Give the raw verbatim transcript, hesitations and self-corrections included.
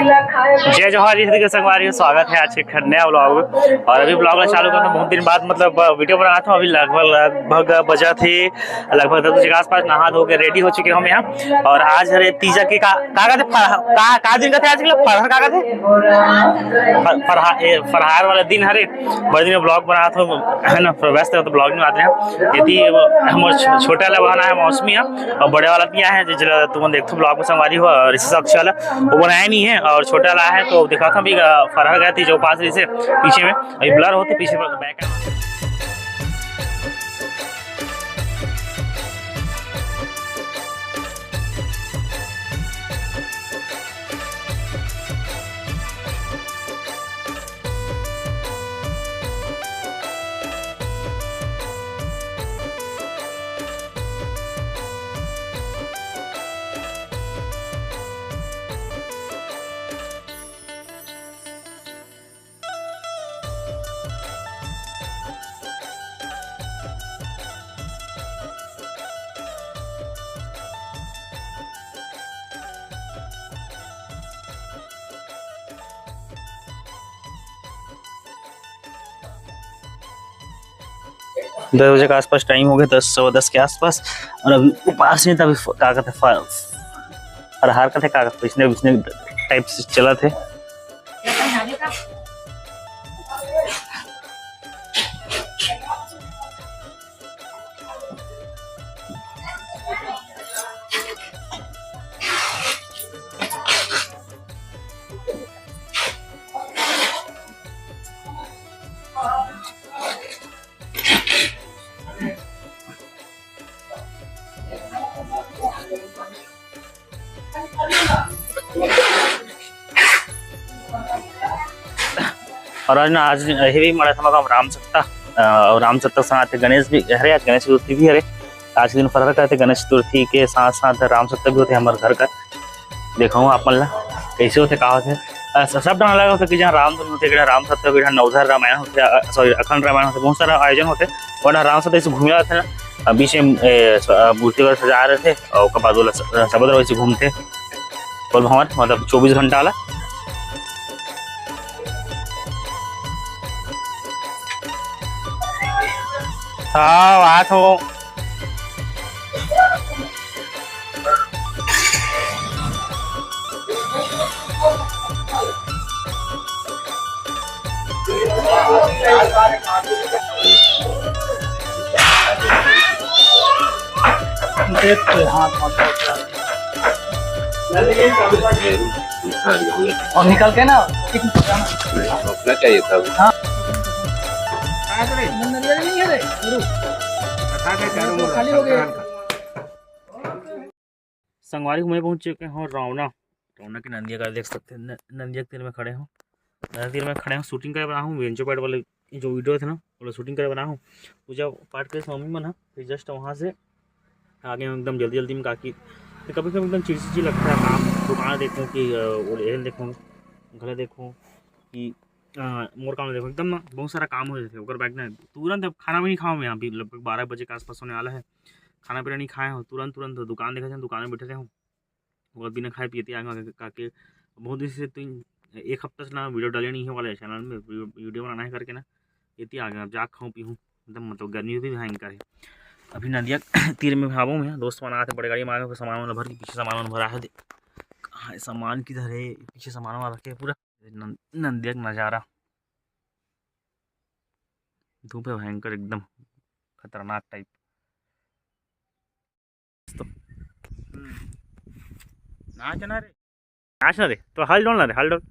जय जोहार जी, संगवारी, स्वागत है आज के एक नया vlog। और अभी vlog ला चालू करता हूँ, बहुत दिन बाद मतलब video बनात हूँ। अभी लगभग, लगभग बजत हे लगभग दस बजे के आसपास, नहा धो के ready हो चुके हूँ हम यहाँ। और आज हरे तीजा के का, का कहते, फरहा-, का, का दिन कहते आज के लिए? फरहर का कहते? फर-, फरहा-, ए, फरहार वाला दिन हरे। बड़े दिन में vlog बनात हूँ, है ना, व्यस्त है तो vlog नहीं बनाते हैं। यदि वो हमर छो-, छोटा वाला बहन हे मौसमी हे, और बड़े वाला भी हे, जिला तुमन देखथो vlog में संगवारी हो, और इसी साक्षी वाला वो बनाया नहीं है, और छोटा वाला हे तो दिखाता हूँ अभी, अ, फरहर गए थे जो पास से पीछे में, अभी blur होते पीछे back। दस बजे के आसपास time हो गया, दस, सवा दस के आसपास। और अभी उपास नहीं था, अभी फ-, का कहते, फ-, फरहार का थे, का कहते, इसने, इसने type से चला थे। और आज ना, आज हे भी मड़ा था राम सत्ता, अ, और राम सत्ता साथ गणेश भी हरे, आज गणेश चतुर्थी भी हरे। आज के दिन फरहर करते, गणेश चतुर्थी के साथ साथ राम सत्ता भी होते हमारे घर का। देखाहूँ आप मन ला कइसे होथे, का होथे। अ, स-, सब ढंग अलग होथे कि जहाँ रामधुन होथे, कि जहाँ राम सत्य, कि जहाँ नवधर रामायण होथे, अ, sorry, अखंड रामायण होथे, बहुत सारा आयोजन होथे। वरना राम सत्य से घूमे आथे ना, अ, बीच में, ए, स-, अ, मूर्ति वगैरह सजा रहिथे, और ओकर बाद ओला स-, अ, सबद वैसे घूमथे। बोल भवन, मतलब चौबीस घंटा वाला। हाँ, बात हो। देख के हाथ मत पकड़। और निकल के ना, किसी को जाना। रोकना चाहिए था। हाँ। नरियल नहीं है रे, रुक। खाली हो गया। संगवारी हो, मैं पहुंच चुके हूँ रौना। रौना के नंदिया का देख सकते हैं, न-, नंदिया के तीर में खड़े हूँ। नंदिया के तीर में खड़े हूँ, shooting करे बना हूँ, बेंचो पैड वाले जो video थे ना, वो shooting करे बना हूँ। पूजा पाठ करे मम्मी मन ह, फिर just वहाँ से आगे हूँ एकदम जल्दी जल्दी में, काकि फिर कभी कभी एकदम चिड़चिड़ी लगता है काम। दुकान देखूँ कि, अ, वो एहन देखूँ, घर देखूँ कि, अ, मोर काम देखूँ, एकदम ना बहुत सारा काम हो जाथे। ओकर बाद ना तुरंत अब खाना भी नहीं खाऊँ मैं, अभी लगभग बारह बजे के आसपास होने वाला है। खाना पीना नहीं खाए हो, तुरंत, तुरंत दुकान देखे थे, दुकान में बैठे थे हम। ओकर बिना खाए पिए ते आगे, आगे, आगे बहुत दिन से, तीन, एक हफ्ता से ना video डाले नहीं है वाला channel में, video, video बनाना है करके ना, एती आगे अब जा खाऊं पीऊं, एकदम मतलब गर्मी भी भयंकर है। अभी नदिया तीर में हावों में, दोस्त मन आते बड़े गाड़ी में आगे, सामान वाला भर के, पीछे सामान वाला भरा है, दे, कहाँ है सामान, किधर है, पीछे सामान वाला रखे पूरा। नन-, नंदिया का नज़ारा, धूप है भयंकर एकदम खतरनाक type। तो, हम्म। नाच ना रे, नाच ना रे, तो हल डोल ना रे, हल डोल।